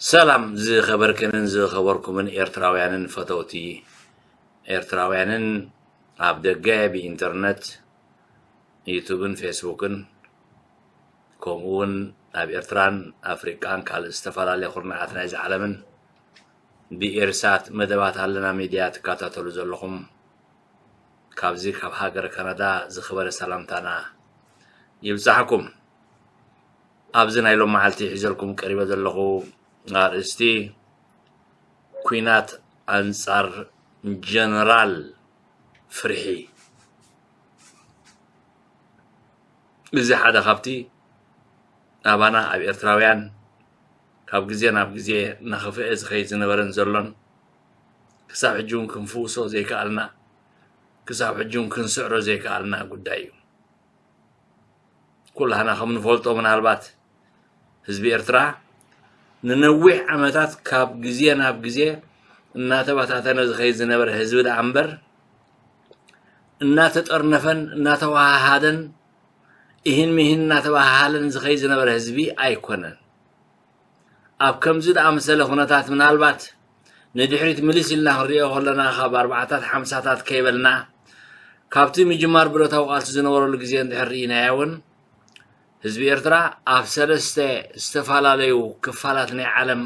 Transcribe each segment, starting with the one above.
ሰላም ዝኸበርክንን ዝኸበርኩምን ኤርትራውያንን ፈተውቲ ኤርትራውያንን ኣብ ደገ ብኢንተርነት ዩቱብን ፌስቡክን ከምኡ እውን ኣብ ኤርትራን ኣፍሪቃን ካልእ ዝተፈላለየ ኩርናዓት ናይዚ ዓለምን ብኤርሳት መደባት ኣለና ሚድያ ትከታተሉ ዘለኹም ካብዚ ካብ ሃገር ካናዳ ዝኸበረ ሰላምታና ይብጻሕኩም። ኣብዚ ናይ ሎም መዓልቲ ሒዘልኩም ቀሪበ ዘለኹ ኣርእስቲ ኲናት ኣንጻር ጀነራል ፍርሒ። እዚ ሓደ ካብቲ ኣባና ኣብ ኤርትራውያን ካብ ግዜ ናብ ግዜ እናኸፍአ ዝኸይድ ዝነበረን ዘሎን ክሳብ ሕጂ እውን ክንፍውሶ ዘይከኣልና ክሳብ ሕጂ እውን ክንስዕሮ ዘይከኣልና ጉዳይ እዩ። ኩላህና ከም ንፈልጦ ምናልባት ህዝቢ ኤርትራ ንነዊሕ ዓመታት ካብ ግዜ ናብ ግዜ እናተበታተነ ዝኸይድ ዝነበረ ህዝቢ ደኣ እምበር እናተጠርነፈን እናተወሃሃደን ኢህን ሚህን እናተበሃሃለን ዝኸይድ ዝነበረ ህዝቢ ኣይኮነን። ኣብ ከምዚ ዝኣመሰለ ኩነታት ምናልባት ንድሕሪት ምልስ ኢልና ክንሪኦ ከለና ካብ ኣርባዓታት ሓምሳታት ከይበልና ካብቲ ምጅማር ብረታዊ ቃልሲ ዝነበረሉ ግዜ እንድሕር ርኢናዮ እውን ህዝቢ ኤርትራ ኣብ ሰለስተ ዝተፈላለዩ ክፋላት ናይ ዓለም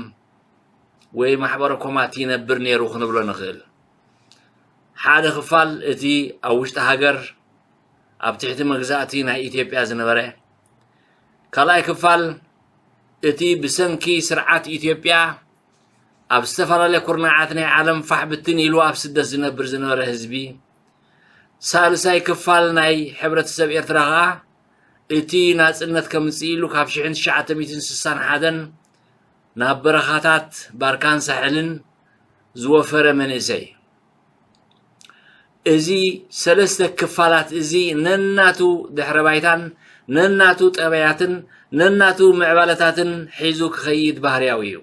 ወይ ማሕበረ ኮማት ይነብር ነይሩ ክንብሎ ንኽእል። ሓደ ክፋል እቲ ኣብ ውሽጢ ሃገር ኣብ ትሕቲ መግዛእቲ ናይ ኢትዮጵያ ዝነበረ፣ ካልኣይ ክፋል እቲ ብሰንኪ ስርዓት ኢትዮጵያ ኣብ ዝተፈላለየ ኩርናዓት ናይ ዓለም ፋሕ ብትን ኢሉ ኣብ ስደት ዝነብር ዝነበረ ህዝቢ፣ ሳልሳይ ክፋል ናይ ሕብረተሰብ ኤርትራ ኸኣ እቲ ናጽነት ከምጽእ ኢሉ ካብ ሽሕን ትሽዓተ ሚእትን ስሳን ሓደን ናብ በረኻታት ባርካን ሳሕልን ዝወፈረ መንእሰይ። እዚ ሰለስተ ክፋላት እዚ ነናቱ ድሕረ ባይታን ነናቱ ጠበያትን ነናቱ ምዕባለታትን ሒዙ ክኸይድ ባህርያዊ እዩ።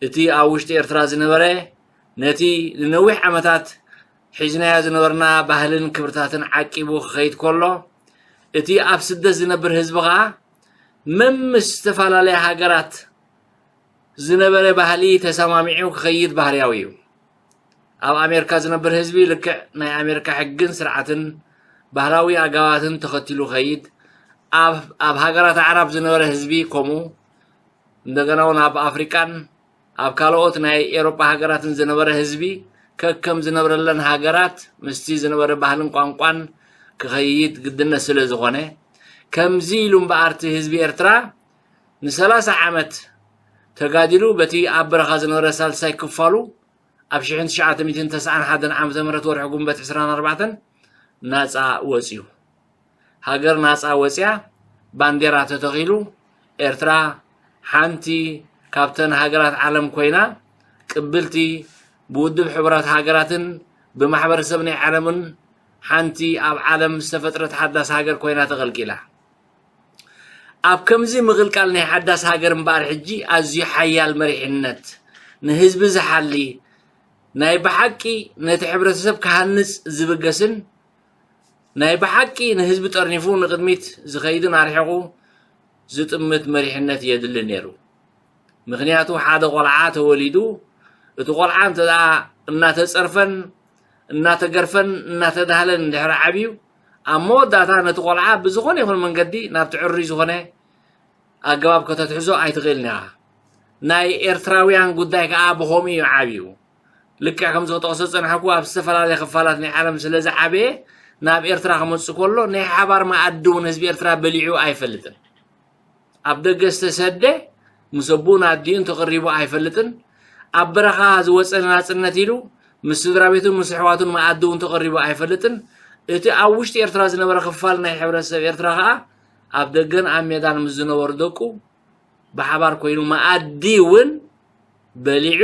እቲ ኣብ ውሽጢ ኤርትራ ዝነበረ ነቲ ንነዊሕ ዓመታት ሒዝናዮ ዝነበርና ባህልን ክብርታትን ዓቂቡ ክኸይድ ከሎ፣ እቲ ኣብ ስደት ዝነብር ህዝቢ ኸኣ መምስ ዝተፈላለያ ሃገራት ዝነበረ ባህሊ ተሰማሚዑ ክኸይድ ባህርያዊ እዩ። ኣብ ኣሜሪካ ዝነብር ህዝቢ ልክዕ ናይ ኣሜሪካ ሕግን ስርዓትን ባህላዊ ኣገባባትን ተኸቲሉ ይኸይድ። ኣብ ኣብ ሃገራት ኣዕራብ ዝነበረ ህዝቢ ከምኡ፣ እንደገና እውን ኣብ ኣፍሪቃን ኣብ ካልኦት ናይ ኤውሮጳ ሃገራትን ዝነበረ ህዝቢ ከከም ዝነብረለን ሃገራት ምስቲ ዝነበረ ባህልን ቋንቋን ክኸይድ ግድነት ስለ ዝኾነ፣ ከምዚ ኢሉ እምበኣር እቲ ህዝቢ ኤርትራ ንሰላሳ ዓመት ተጋዲሉ በቲ ኣብ በረኻ ዝነበረ ሳልሳይ ክፋሉ ኣብ ሽሕን ትሽዓተ ሚእትን ተስዓን ሓደን ዓመተ ምህረት ወርሒ ጉንበት ዕስራን ኣርባዕተን ናጻ ወጽዩ። ሃገር ናጻ ወጽያ፣ ባንዴራ ተተኺሉ፣ ኤርትራ ሓንቲ ካብተን ሃገራት ዓለም ኮይና፣ ቅብልቲ ብውድብ ሕቡራት ሃገራትን ብማሕበረሰብ ናይ ዓለምን ሓንቲ ኣብ ዓለም ዝተፈጥረት ሓዳስ ሃገር ኮይና ተቐልቂላ። ኣብ ከምዚ ምቕልቃል ናይ ሓዳስ ሃገር እምበኣር ሕጂ ኣዝዩ ሓያል መሪሕነት፣ ንህዝቢ ዝሓሊ፣ ናይ ብሓቂ ነቲ ሕብረተሰብ ክሃንጽ ዝብገስን ናይ ብሓቂ ንህዝቢ ጠርኒፉ ንቕድሚት ዝኸይድን ኣርሒቑ ዝጥምት መሪሕነት የድሊ ነይሩ። ምኽንያቱ ሓደ ቆልዓ ተወሊዱ፣ እቲ ቆልዓ እንተ ደኣ እናተጸርፈን እናተገርፈን እናተዳህለን እንድሕር ዓብዩ፣ ኣብ መወዳእታ ነቲ ቆልዓ ብዝኾነ ይኹን መንገዲ ናብቲ ዕሩይ ዝኾነ ኣገባብ ከተትሕዞ ኣይትኽእልን ኢኻ። ናይ ኤርትራውያን ጉዳይ ከኣ ብኸምኡ እዩ ዓብዩ። ልክዕ ከምዚ ክጠቕሶ ዝጸናሕኩ ኣብ ዝተፈላለየ ክፋላት ናይ ዓለም ስለ ዝዓበየ ናብ ኤርትራ ክመጽእ ከሎ ናይ ሓባር መኣዲ እውን ህዝቢ ኤርትራ በሊዑ ኣይፈልጥን። ኣብ ደገ ዝተሰደ ምስ ኣቦኡን ኣዲኡን ተቐሪቡ ኣይፈልጥን። ኣብ በረኻ ዝወጸ ንናጽነት ኢሉ ምስ ስድራ ቤቱን ምስ ኣሕዋቱን መኣዲ እውን ተቐሪቡ ኣይፈልጥን። እቲ ኣብ ውሽጢ ኤርትራ ዝነበረ ክፋል ናይ ሕብረተሰብ ኤርትራ ከኣ ኣብ ደገን ኣብ ሜዳን ምስ ዝነበሩ ደቁ ብሓባር ኮይኑ መኣዲ እውን በሊዑ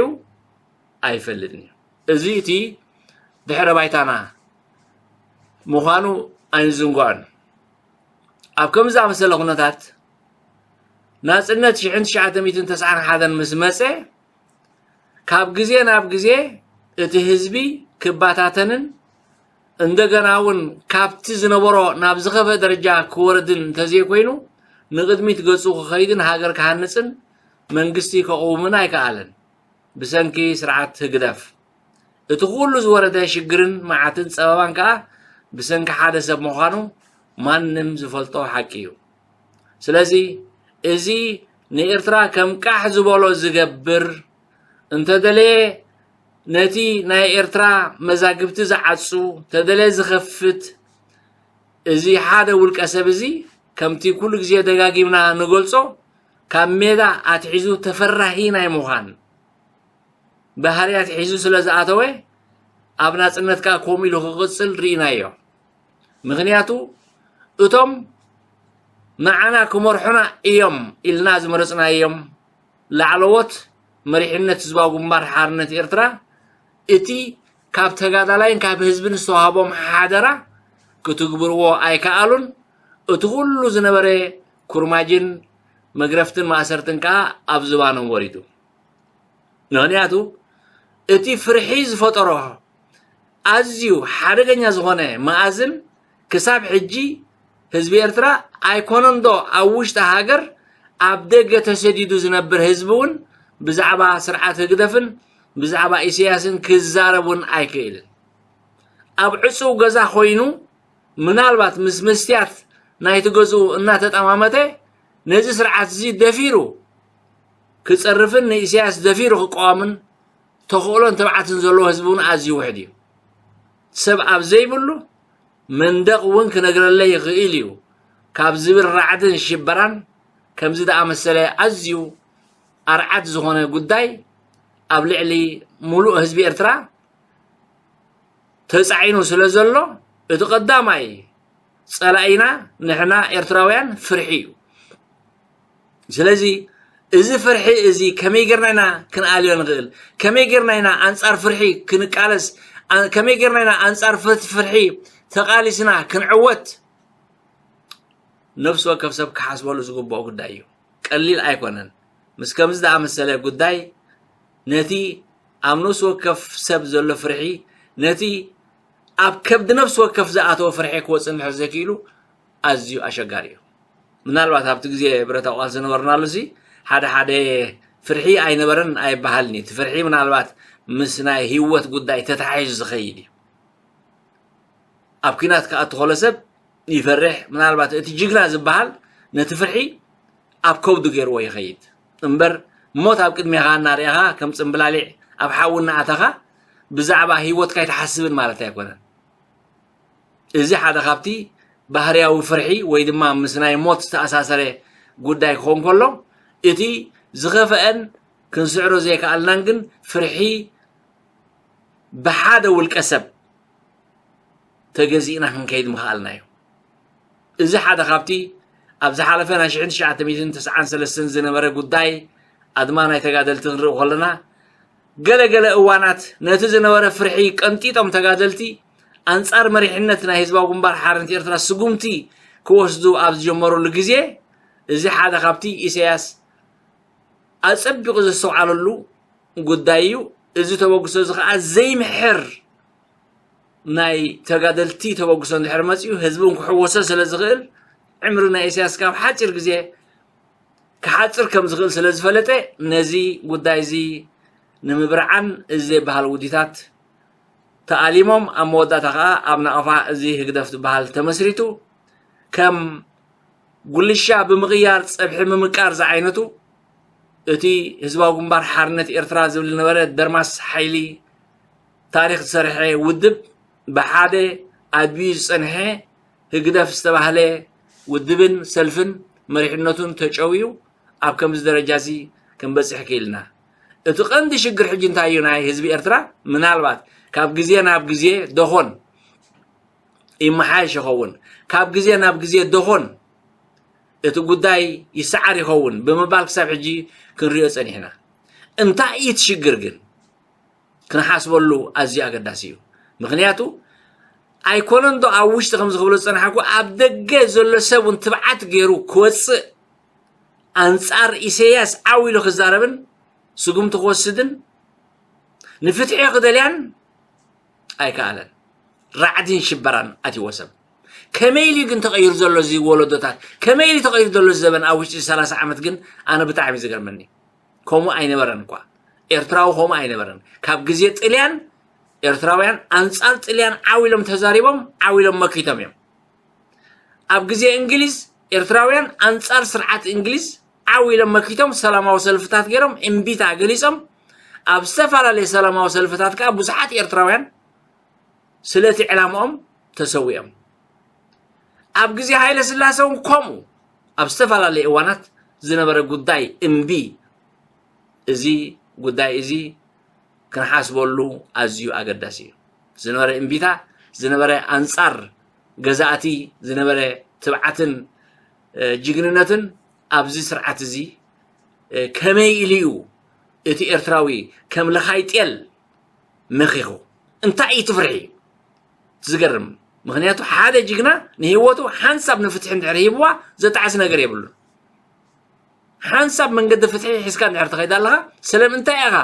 ኣይፈልጥን እዩ። እዚ እቲ ድሕረ ባይታና ምዃኑ ኣይንዝንግዖን። ኣብ ከምዚ ዝኣመሰለ ኩነታት ናጽነት ሽሕን ትሽዓተ ሚእትን ተስዓን ሓደን ምስ መጸ ካብ ግዜ ናብ ግዜ እቲ ህዝቢ ክባታተንን እንደገና እውን ካብቲ ዝነበሮ ናብ ዝኸፍአ ደረጃ ክወርድን እንተዘይኮይኑ ንቕድሚት ገጹ ክኸይድን ሃገር ክሃንጽን መንግስቲ ከቕውምን ኣይከኣለን። ብሰንኪ ስርዓት ህግደፍ እቲ ኩሉ ዝወረደ ሽግርን መዓትን ጸበባን ከኣ ብሰንኪ ሓደ ሰብ ምዃኑ ማንም ዝፈልጦ ሓቂ እዩ። ስለዚ እዚ ንኤርትራ ከም ቃሕ ዝበሎ ዝገብር፣ እንተደለየ ነቲ ናይ ኤርትራ መዛግብቲ ዝዓጹ፣ ተደለየ ዝኸፍት፣ እዚ ሓደ ውልቀ ሰብ እዚ ከምቲ ኩሉ ግዜ ደጋጊምና ንገልጾ ካብ ሜዳ ኣትሒዙ ተፈራሂ ናይ ምዃን ባህርያት ሒዙ ስለ ዝኣተወ ኣብ ናጽነት ከኣ ከምኡ ኢሉ ክቕጽል ርኢናዮ። ምኽንያቱ እቶም ንዓና ክመርሑና እዮም ኢልና ዝመረጽናዮም ላዕለዎት መሪሕነት ህዝባዊ ግንባር ሓርነት ኤርትራ እቲ ካብ ተጋዳላይን ካብ ህዝብን ዝተዋህቦም ሓደራ ክትግብርዎ ኣይከኣሉን። እቲ ኩሉ ዝነበረ ኩርማጅን መግረፍትን ማእሰርትን ከኣ ኣብ ዝባኖም ወሪዱ። ምኽንያቱ እቲ ፍርሒ ዝፈጠሮ ኣዝዩ ሓደገኛ ዝኾነ መኣዝን ክሳብ ሕጂ ህዝቢ ኤርትራ ኣይኮነንዶ ኣብ ውሽጢ ሃገር ኣብ ደገ ተሰዲዱ ዝነብር ህዝቢ እውን ብዛዕባ ስርዓት ህግደፍን ብዛዕባ ኢሳያስን ክዛረብ እውን ኣይክእልን። ኣብ ዕጹው ገዛ ኮይኑ ምናልባት ምስ መስትያት ናይቲ ገዝኡ እናተጠማመተ ነዚ ስርዓት እዚ ደፊሩ ክጸርፍን ንኢሳያስ ደፊሩ ክቃወምን ተኽእሎን ትብዓትን ዘለዎ ህዝቢ እውን ኣዝዩ ውሕድ እዩ። ሰብ ኣብ ዘይብሉ መንደቕ እውን ክነግረለይ ይኽእል እዩ ካብ ዝብል ራዕድን ሽበራን ከምዚ ዝኣመሰለ ኣዝዩ ኣርዓድ ዝኾነ ጉዳይ ኣብ ልዕሊ ሙሉእ ህዝቢ ኤርትራ ተጻዒኑ ስለ ዘሎ እቲ ቀዳማይ ጸላኢና ንሕና ኤርትራውያን ፍርሒ እዩ። ስለዚ እዚ ፍርሒ እዚ ከመይ ጌርና ኢና ክንኣልዮ ንኽእል? ከመይ ጌርና ኢና ኣንጻር ፍርሒ ክንቃለስ? ኣ- ከመይ ጌርና ኢና ኣንጻር ፍት- ፍርሒ ተቓሊስና ክንዕወት? ነፍሲ ወከፍ ሰብ ክሓስበሉ ዝግብኦ ጉዳይ እዩ። ቀሊል ኣይኮነን። ምስ ከምዚ ዝኣመሰለ ጉዳይ ነቲ ኣብ ነፍሲ ወከፍ ሰብ ዘሎ ፍርሒ፣ ነቲ ኣብ ከብዲ ነፍሲ ወከፍ ዝኣተወ ፍርሒ ክወጽእ እንድሕር ዘይክኢሉ ኣዝዩ ኣሸጋሪ እዩ። ምናልባት ኣብቲ ግዜ ብረታዊ ቃልሲ ዝነበርናሉ እዚ ሓደ ሓደ ፍርሒ ኣይነበረን ኣይበሃልን እዩ። እቲ ፍርሒ ምናልባት ምስ ናይ ህይወት ጉዳይ ተተሓሒዙ ዝኸይድ እዩ። ኣብ ኲናት ክኣቱ ከሎ ሰብ ይፈርሕ። ምናልባት እቲ ጅግና ዝበሃል ነቲ ፍርሒ ኣብ ከብዱ ገይርዎ ይኸይድ እምበር፣ ሞት ኣብ ቅድሜኻ እናርኣኻ ከም ጽምብላሊዕ ኣብ ሓዊ እናኣተኻ ብዛዕባ ህይወትካ ኣይትሓስብን ማለት ኣይኮነን። እዚ ሓደ ካብቲ ባህርያዊ ፍርሒ ወይ ድማ ምስ ናይ ሞት ዝተኣሳሰረ ጉዳይ ክኸውን ከሎ፣ እቲ ዝኸፍአን ክንስዕሮ ዘይከኣልናን ግን ፍርሒ ብሓደ ውልቀ ሰብ ተገዚእና ክንከይድ ምኽኣልና እዩ። እዚ ሓደ ካብቲ ኣብ ዝሓለፈ ናይ ሽሕን ትሽዓተ ሚእትን ተስዓን ሰለስተን ዝነበረ ጉዳይ ኣድማ ናይ ተጋደልቲ ክንርኢ ከለና፣ ገለ ገለ እዋናት ነቲ ዝነበረ ፍርሒ ቀንጢጦም ተጋደልቲ ኣንጻር መሪሕነት ናይ ህዝባዊ ግንባር ሓርነት ኤርትራ ስጉምቲ ክወስዱ ኣብ ዝጀመሩሉ ግዜ፣ እዚ ሓደ ካብቲ ኢሳያስ ኣጸቢቑ ዘስተውዓለሉ ጉዳይ እዩ። እዚ ተበግሶ እዚ ኸኣ ዘይምሕር ናይ ተጋደልቲ ተበግሶ እንድሕር መጺኡ፣ ህዝቢ እውን ክሕወሶ ስለ ዝኽእል፣ ዕምሪ ናይ ኢሳያስ ካብ ሓጺር ግዜ ክሓጽር ከም ዝኽእል ስለ ዝፈለጠ፣ ነዚ ጉዳይ እዚ ንምብርዓን እዚ ዘይበሃል ውዲታት ተኣሊሞም፣ ኣብ መወዳእታ ኸኣ ኣብ ናቕፋ እዚ ህግደፍ ዝበሃል ተመስሪቱ፣ ከም ጉልሻ ብምቕያር ጸብሒ ምምቃር ዝዓይነቱ፣ እቲ ህዝባዊ ግንባር ሓርነት ኤርትራ ዝብል ዝነበረ ደርማስ ሓይሊ ታሪኽ ዝሰርሐ ውድብ ብሓደ ኣድብዩ ዝጸንሐ ህግደፍ ዝተባህለ ውድብን ሰልፍን መሪሕነቱን ተጨውዩ ኣብ ከምዚ ደረጃ እዚ ክንበጽሕ ክኢልና። እቲ ቀንዲ ሽግር ሕጂ እንታይ እዩ? ናይ ህዝቢ ኤርትራ ምናልባት ካብ ግዜ ናብ ግዜ ደኾን ይመሓየሽ ይኸውን፣ ካብ ግዜ ናብ ግዜ ደኾን እቲ ጉዳይ ይሰዓር ይኸውን ብምባል ክሳብ ሕጂ ክንሪኦ ጸኒሕና። እንታይ እዩ እቲ ሽግር ግን? ክንሓስበሉ ኣዝዩ ኣገዳሲ እዩ። ምኽንያቱ ኣይኮነን ዶ ኣብ ውሽጢ ከምዚ ክብሎ ዝጸናሕኩ፣ ኣብ ደገ ዘሎ ሰብ እውን ትብዓት ገይሩ ክወጽእ ኣንጻር ኢሳያስ ዓው ኢሉ ክዛረብን ስጉምቲ ክወስድን ንፍትሒ ክደልያን ኣይከኣለን። ራዕድን ሽበራን ኣትይዎ ሰብ። ከመይ ኢሉ ግን ተቐይሩ ዘሎ እዚ ወለዶታት? ከመይ ኢሉ ተቐይሩ ዘሎ እዚ ዘበን? ኣብ ውሽጢ ሰላሳ ዓመት ግን ኣነ ብጣዕሚ ዝገርመኒ። ከምኡ ኣይነበረን እኳ። ኤርትራዊ ከምኡ ኣይነበረን። ካብ ግዜ ጥልያን ኤርትራውያን ኣንጻር ጥልያን ዓው ኢሎም ተዛሪቦም፣ ዓው ኢሎም መኪቶም እዮም። ኣብ ግዜ እንግሊዝ ኤርትራውያን ኣንጻር ስርዓት እንግሊዝ ዓው ኢሎም መኪቶም ሰላማዊ ሰልፍታት ገይሮም እምቢታ ገሊጾም። ኣብ ዝተፈላለየ ሰላማዊ ሰልፍታት ከኣ ብዙሓት ኤርትራውያን ስለቲ ዕላምኦም ተሰዊኦም። ኣብ ግዜ ሃይለ ስላሰ እውን ከምኡ ኣብ ዝተፈላለየ እዋናት ዝነበረ ጉዳይ እምቢ፣ እዚ ጉዳይ እዚ ክንሓስበሉ ኣዝዩ ኣገዳሲ እዩ። ዝነበረ እምቢታ፣ ዝነበረ ኣንጻር ገዛእቲ ዝነበረ ትብዓትን እ፣ ጅግንነትን ኣብዚ ስርዓት እዚ እ፣ ከመይ ኢሉ እዩ እቲ ኤርትራዊ ከም ለኻይ ጤል መኺኹ? እንታይ እዩ እቲ ፍርሒ? ዝገርም። ምኽንያቱ ሓደ ጅግና ንህይወቱ ሓንሳብ ንፍትሒ እንድሕር ሂብዋ ዘጣዕስ ነገር የብሉን። ሓንሳብ መንገዲ ፍትሒ ሒዝካ እንድሕር ትኸይድ ኣለኻ፣ ስለምንታይ ኢኻ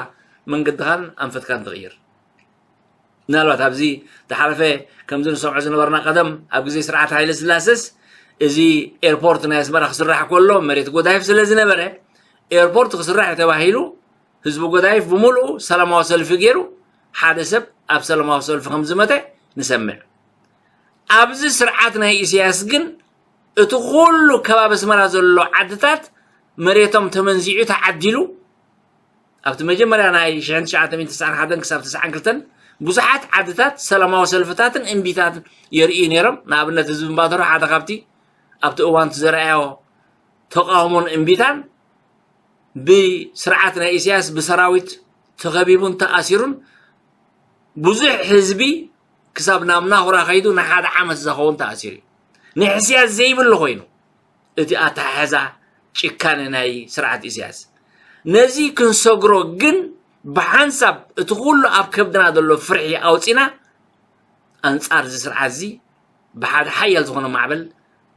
መንገድኻን ኣንፈትካን ትቕይር? ምናልባት ኣብዚ ዝሓለፈ ከምዚ ንሰምዖ ዝነበርና ቀደም ኣብ ግዜ ስርዓት ሃይለ ስላሰስ እዚ ኤርፖርት ናይ ኣስመራ ክስራሕ ከሎ መሬት ጎዳይፍ ስለ ዝነበረ ኤርፖርት ክስራሕ ተባሂሉ ህዝቢ ጎዳይፍ ብምልኡ ሰላማዊ ሰልፊ ገይሩ ሓደ ሰብ ኣብ ሰላማዊ ሰልፊ ከም ዝመተ ንሰምዕ። ኣብዚ ስርዓት ናይ ኢሳያስ ግን እቲ ኩሉ ከባቢ ኣስመራ ዘሎ ዓድታት መሬቶም ተመንዚዑ ተዓዲሉ ኣብቲ መጀመርያ ናይ ሽሕን ትሽዓተ ሚእትን ተስዓን ሓደን ክሳብ ተስዓን ክልተን ብዙሓት ዓድታት ሰላማዊ ሰልፍታትን እምቢታትን የርእዩ ነይሮም። ንኣብነት ህዝቢ እምባተሮ ሓደ ካብቲ ኣብቲ እዋን እቲ ዘርኣዮ ተቃውሞን እምቢታን ብስርዓት ናይ ኢሳያስ ብሰራዊት ተኸቢቡን ተኣሲሩን ብዙሕ ህዝቢ ክሳብ ናብ ናኹራ ከይዱ ንሓደ ዓመት ዝኸውን ተኣሲሩ እዩ። ንሕስያት ዘይብሉ ኮይኑ እቲ ኣተሓሕዛ ጭካነ ናይ ስርዓት ኢሳያስ ነዚ ክንሰግሮ ግን ብሓንሳብ እቲ ኩሉ ኣብ ከብድና ዘሎ ፍርሒ ኣውፂና ኣንጻር እዚ ስርዓት እዚ ብሓደ ሓያል ዝኾነ ማዕበል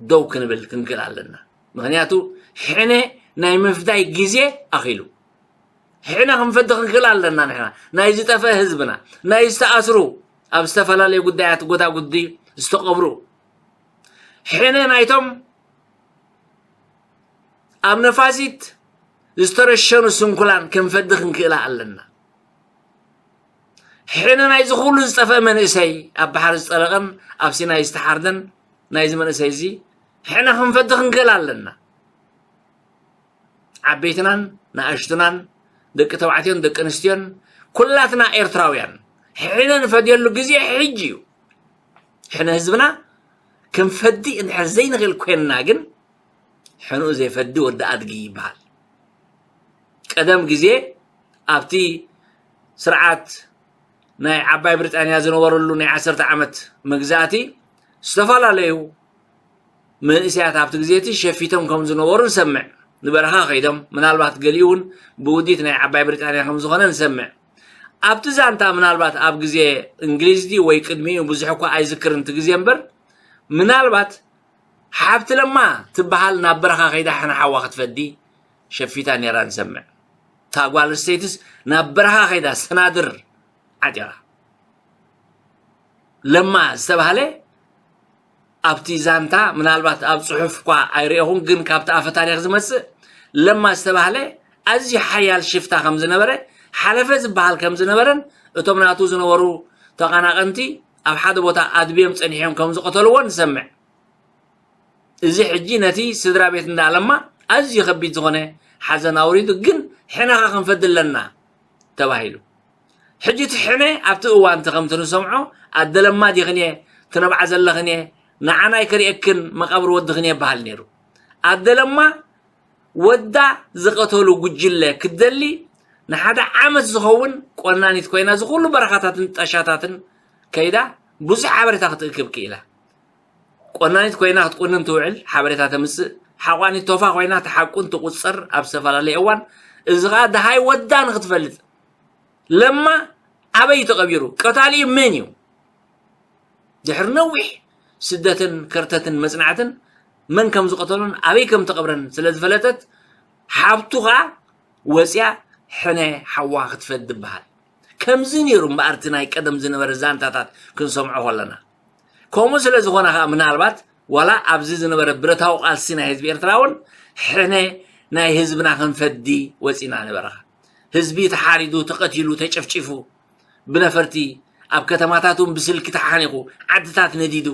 ደው ክንብል ክንክእል ኣለና። ምኽንያቱ ሕነ ናይ ምፍዳይ ግዜ ኣኺሉ። ሕነ ክንፈዲ ክንክእል ኣለና። ንሕና ናይ ዝጠፍአ ህዝብና፣ ናይ ዝተኣስሩ፣ ኣብ ዝተፈላለዩ ጉዳያት ጎዳጉዲ ዝተቐብሩ፣ ሕነ ናይቶም ኣብ ነፋሲት ዝተረሸኑ ስንኩላን ክንፈዲ ክንክእላ ኣለና። ሕነ ናይዚ ኩሉ ዝጠፍአ መንእሰይ ኣብ ባሕሪ ዝጠለቐን ኣብ ሲናይ ዝተሓርደን ናይዚ መንእሰይ እዚ ሕነ ክንፈዲ ክንክእል ኣለና። ዓበይትናን ንኣሽቱናን ደቂ ተባዕትዮን ደቂ ኣንስትዮን ኩላትና ኤርትራውያን ሕነ ንፈድየሉ ግዜ ሕጂ እዩ። ሕነ ህዝብና ክንፈዲ እንድሕር ዘይንኽእል ኮይንና ግን ሕንኡ ዘይፈዲ ወዲ ኣድጊ ይበሃል። ቀደም ግዜ ኣብቲ ስርዓት ናይ ዓባይ ብሪጣንያ ዝነበረሉ ናይ ዓሰርተ ዓመት መግዛእቲ ዝተፈላለዩ መንእሰያት ኣብቲ ግዜ እቲ ሸፊቶም ከም ዝነበሩ ንሰምዕ። ንበረኻ ከይዶም ምናልባት ገሊኡ እውን ብውዲት ናይ ዓባይ ብሪጣንያ ከም ዝኾነ ንሰምዕ። ኣብቲ ዛንታ ምናልባት ኣብ ግዜ እንግሊዝ ድዩ ወይ ቅድሚኡ ብዙሕ እኳ ኣይዝክርን እቲ ግዜ እምበር ምናልባት ሓብቲ ለማ ትበሃል ናብ በረኻ ከይዳ ሕነ ሓዋ ክትፈዲ ሸፊታ ነይራ ንሰምዕ። እታ ጓል ኣንስተይትስ ናብ በረኻ ከይዳ ሰናድር ዓጢቓ። ለማ ዝተባህለ ኣብቲ ዛንታ ምናልባት ኣብ ጽሑፍ እኳ ኣይረኤኹን፣ ግን ካብቲ ኣፈ ታሪኽ ዝመጽእ ለማ ዝተባህለ ኣዝዩ ሓያል ሽፍታ ከም ዝነበረ፣ ሓለፈ ዝበሃል ከም ዝነበረን እቶም ናቱ ዝነበሩ ተቐናቐንቲ ኣብ ሓደ ቦታ ኣድብዮም ጸኒሖም ከም ዝቐተልዎን ንሰምዕ። እዚ ሕጂ ነቲ ስድራ ቤት እንዳ ለማ ኣዝዩ ከቢድ ዝኾነ ሓዘን ኣውሪዱ፣ ግን ሕነኻ ክንፈዲ ኣለና ተባሂሉ። ሕጂ እቲ ሕነ ኣብቲ እዋን እቲ ከምቲ ንሰምዖ ኣደ ለማ ዲኽን እየ ትነብዓ ዘለኽን እየ ንዓናይ ከርእየክን መቓብር ወድኽን እየ በሃል ነይሩ። ኣደ ለማ ወዳ ዝቐተሉ ጉጅለ ክትደሊ ንሓደ ዓመት ዝኸውን ቆናኒት ኮይና ዝኹሉ በረኻታትን ጣሻታትን ከይዳ ብዙሕ ሓበሬታ ክትእክብ ክኢላ። ቆናኒት ኮይና ክትቁንን ትውዕል ሓበሬታ ተምጽእ፣ ሓቋኒት ቶፋ ኮይና ትሓቁን ትቁጸር ኣብ ዝተፈላለየ እዋን። እዚ ኸኣ ደሃይ ወዳ ንክትፈልጥ ለማ ኣበይ ተቐቢሩ ቀታሊኡ መን እዩ? ድሕሪ ነዊሕ ስደትን ከርተትን መጽናዕትን መን ከም ዝቐተሎን ኣበይ ከም ተቐብረን ስለ ዝፈለጠት ሓብቱ ኸኣ ወጽያ ሕነ ሓዋ ክትፈድ ትበሃል። ከምዚ ነይሩ እምበኣር እቲ ናይ ቀደም ዝነበረ ዛንታታት ክንሰምዖ ከለና። ከምኡ ስለ ዝኾነ ከዓ ምናልባት ዋላ ኣብዚ ዝነበረ ብረታዊ ቃልሲ ናይ ህዝቢ ኤርትራ እውን ሕነ ናይ ህዝብና ክንፈዲ ወፂና ነበረ። ህዝቢ ተሓሪዱ፣ ተቐቲሉ፣ ተጨፍጪፉ፣ ብነፈርቲ ኣብ ከተማታት እውን ብስልኪ ተሓኒቑ፣ ዓድታት ነዲዱ።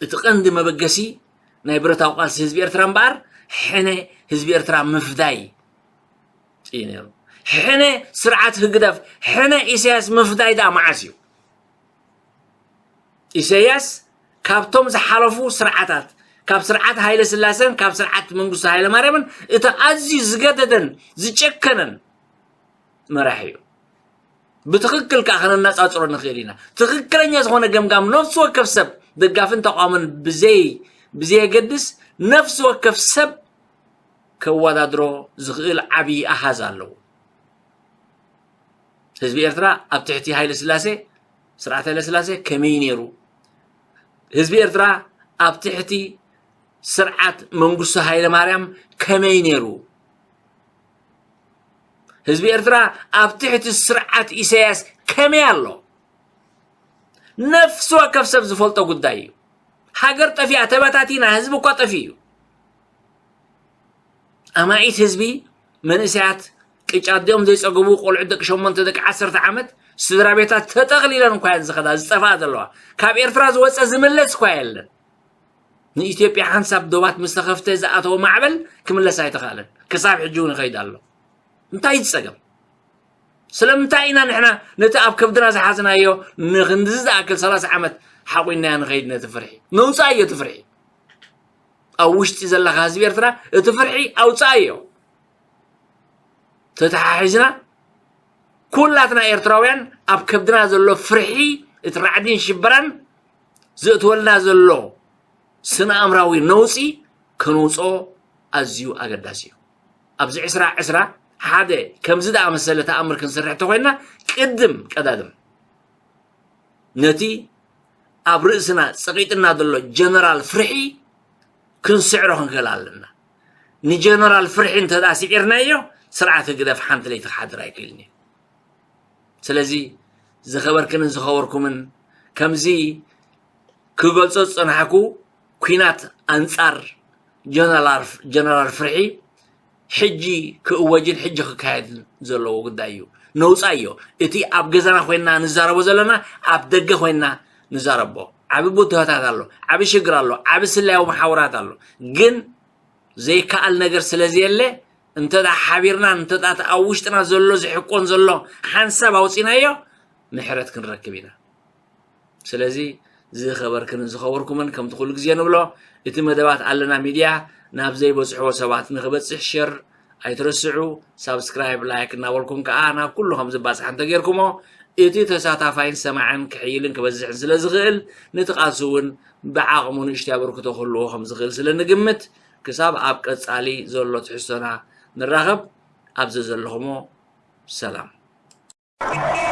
እቲ ቀንዲ መበገሲ ናይ ብረታዊ ቃልሲ ህዝቢ ኤርትራ እምበኣር ሕነ ህዝቢ ኤርትራ ምፍዳይ እዩ ነይሩ። ሕነ ስርዓት ህግደፍ፣ ሕነ ኢሳያስ ምፍዳይ ደኣ መዓስ እዩ? ኢሳያስ ካብቶም ዝሓለፉ ስርዓታት፣ ካብ ስርዓት ሃይለ ስላሰን ካብ ስርዓት መንግስቱ ሃይለ ማርያምን እቲ ኣዝዩ ዝገደደን ዝጨከነን መራሒ እዩ። ብትኽክል ከዓ ከነነፃፅሮ ንኽእል ኢና። ትኽክለኛ ዝኾነ ገምጋም ነፍሲ ወከፍ ሰብ፣ ደጋፍን ተቋምን ብዘይ ብዘየገድስ፣ ነፍሲ ወከፍ ሰብ ከወዳድሮ ዝኽእል ዓብዪ ኣሃዝ ኣለዎ። ህዝቢ ኤርትራ ኣብ ትሕቲ ሃይለ ስላሴ፣ ስርዓት ሃይለ ስላሴ ከመይ ነይሩ? ህዝቢ ኤርትራ ኣብ ትሕቲ ስርዓት መንግስቱ ሃይለ ማርያም ከመይ ነይሩ? ህዝቢ ኤርትራ ኣብ ትሕቲ ስርዓት ኢሳያስ ከመይ ኣሎ? ነፍሲ ወከፍ ሰብ ዝፈልጦ ጉዳይ እዩ። ሃገር ጠፊኣ፣ ተበታቲና፣ ህዝቢ እኳ ጠፊኡ እዩ። ኣማኢት ህዝቢ፣ መንእሰያት፣ ቅጫ ኣዲኦም ዘይጸገቡ ቆልዑት፣ ደቂ ሸሞንተ፣ ደቂ ዓሰርተ ዓመት፣ ስድራ ቤታት ተጠቕሊለን እኳ እየን ዝኸዳ፣ ዝጠፍኣ ዘለዋ። ካብ ኤርትራ ዝወጸ ዝምለስ እኳ የለን። ንኢትዮጵያ ሓንሳብ ዶባት ምስ ተኸፍተ ዝኣተወ ማዕበል ክምለስ ኣይተኻእለን። ክሳብ ሕጂ እውን ይኸይድ ኣሎ። እንታይ እዩ ጸገም? ስለምንታይ ኢና ንሕና ነቲ ኣብ ከብድና ዝሓዝናዮ ንክንድዚ ዝኣክል ሰላሳ ዓመት ሓቑናዮ ንኸይድ ነቲ ፍርሒ? ነውጻዮ እቲ ፍርሒ። ኣብ ውሽጢ ዘለኻ ህዝቢ ኤርትራ እቲ ፍርሒ ኣውጻኣዮ። ተተሓሒዝና ኩላትና ኤርትራውያን ኣብ ከብድና ዘሎ ፍርሒ፣ እቲ ራዕዲን ሽበራን ዘእትወልና ዘሎ ስነ ኣእምራዊ ነውጺ ከነውጽኦ ኣዝዩ ኣገዳሲ እዩ። ኣብዚ ዕስራ ዕስራ ሓደ ከምዚ ዝኣመሰለ ተኣምር ክንሰርሕ እንተኾይንና ቅድም ቀዳድም ነቲ ኣብ ርእስና ጸቒጥና ዘሎ ጀነራል ፍርሒ ክንስዕሮ ክንክእል ኣለና። ንጀነራል ፍርሒ እንተ ደኣ ስዒርናዮ ስርዓት ህግደፍ ሓንቲ ለይቲ ክሓድር ኣይክእልን እዩ። ስለዚ ዝኸበርክንን ዝኸበርኩምን ከምዚ ክገልጾ ዝጸናሕኩ ኲናት ኣንጻር ጀነራል ጀነራል ፍርሒ ሕጂ ክእወጅን ሕጂ ክካየድን ዘለዎ ጉዳይ እዩ። ነውጻዮ። እቲ ኣብ ገዛና ኮይንና ንዛረቦ ዘለና ኣብ ደገ ኮይንና ንዛረቦ። ዓቢ ብድሆታት ኣሎ፣ ዓቢ ሽግር ኣሎ፣ ዓቢ ስለያዊ መሓውራት ኣሎ። ግን ዘይከኣል ነገር ስለ ዘየለ እንተ ደኣ ሓቢርናን እንተ ደኣ እቲ ኣብ ውሽጥና ዘሎ ዝሕቆን ዘሎ ሓንሳብ ኣውጺናዮ ምሕረት ክንረክብ ኢና። ስለዚ ዝኸበርክንን ዝኸበርኩምን ከምቲ ኩሉ ግዜ ንብሎ እቲ መደባት ኣለና ሚድያ ናብ ዘይበጽሕዎ ሰባት ንኽበጽሕ ሸር ኣይትረስዑ፣ ሳብስክራይብ፣ ላይክ እናበልኩም ከዓ ናብ ኩሉ ከም ዝባጽሕ እንተጌርኩሞ እቲ ተሳታፋይን ሰማዕን ክሕይልን ክበዝሕን ስለ ዝኽእል ነቲ ቃልሲ እውን ብዓቕሙ ንእሽተይ ኣበርክቶ ክህልዎ ከም ዝኽእል ስለ ንግምት ክሳብ ኣብ ቀጻሊ ዘሎ ትሕዝቶና ንራኸብ። ኣብዚ ዘለኹሞ ሰላም።